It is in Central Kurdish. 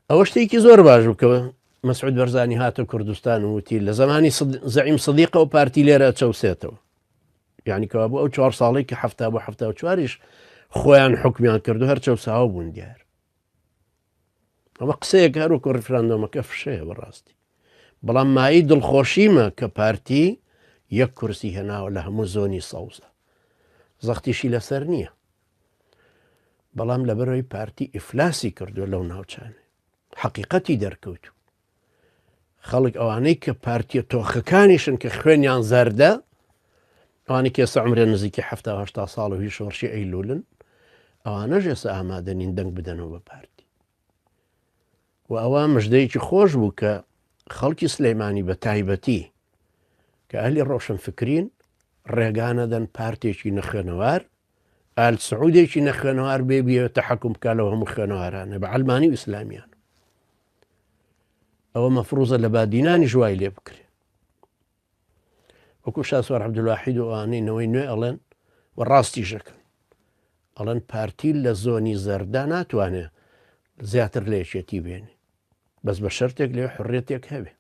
ئەوە شتێکی زۆر باش بوو کە مەسعود بەرزانی هاتە کوردستان و وتی لە زمانی زەعیم سدیقەوە پارتی لێرە چەوسێتەوە یعنی کەوا بۆ ئەو چوار ساڵی کە هەفتا بۆ هەفتا و چواریش خۆیان حکمیان کردو هەر چەوساوە بوون دیار ئەمە قسەیەک هەروەکو ڕیفراندۆمەکە فشەیە بەڕاستی بەڵام مایی دڵخۆشیمە کە پارتی یەک کورسی هێناوە لە هەموو زۆنی سەوزە زەختیشی لەسەر نییە بەڵام لەبەرەوەی پارتی ئیفلاسی کردووە لەو ناوچانە حەقیقەتی دەرکەوت خەڵک ئەوانەی کە پارتیە تۆخەکانیشن کە خوێنیان زەردە ئەوانی کێسە عمرێ نزیکی هەشتا ساڵ و هی شۆڕشی ئەیلولن ئەوانەش ئێستا ئامادە نین دەنگ بدەنەوە بە پارتی و ئەوە مژدەیەکی خۆش بوو کە خەڵکی سلەیمانی بە تایبەتی کە ئەهلی ڕۆشن فکرین ڕێگانەدەن پارتێکی نەخوێنەوار ئال سعودێکی نەخوێنەوار بێ بیەوێت تەحەکوم بکا لەو هەموو خوێنەوارانە بە عەلمانی و ئیسلامیان ئەوە مەفروزە لە بادینانیش وای لێ بکرێ وەکو شاسوار عەبدولواحید و ئەوانەی نەوەی نوێ ئەڵێن و ڕاستیشەکەن ئەڵێن پارتی لە زۆنی زەردا ناتوانێ زیاتر لە یەکێتی بێنێ بەس بە شەرتێک لێ حڕێتێک هەبێ.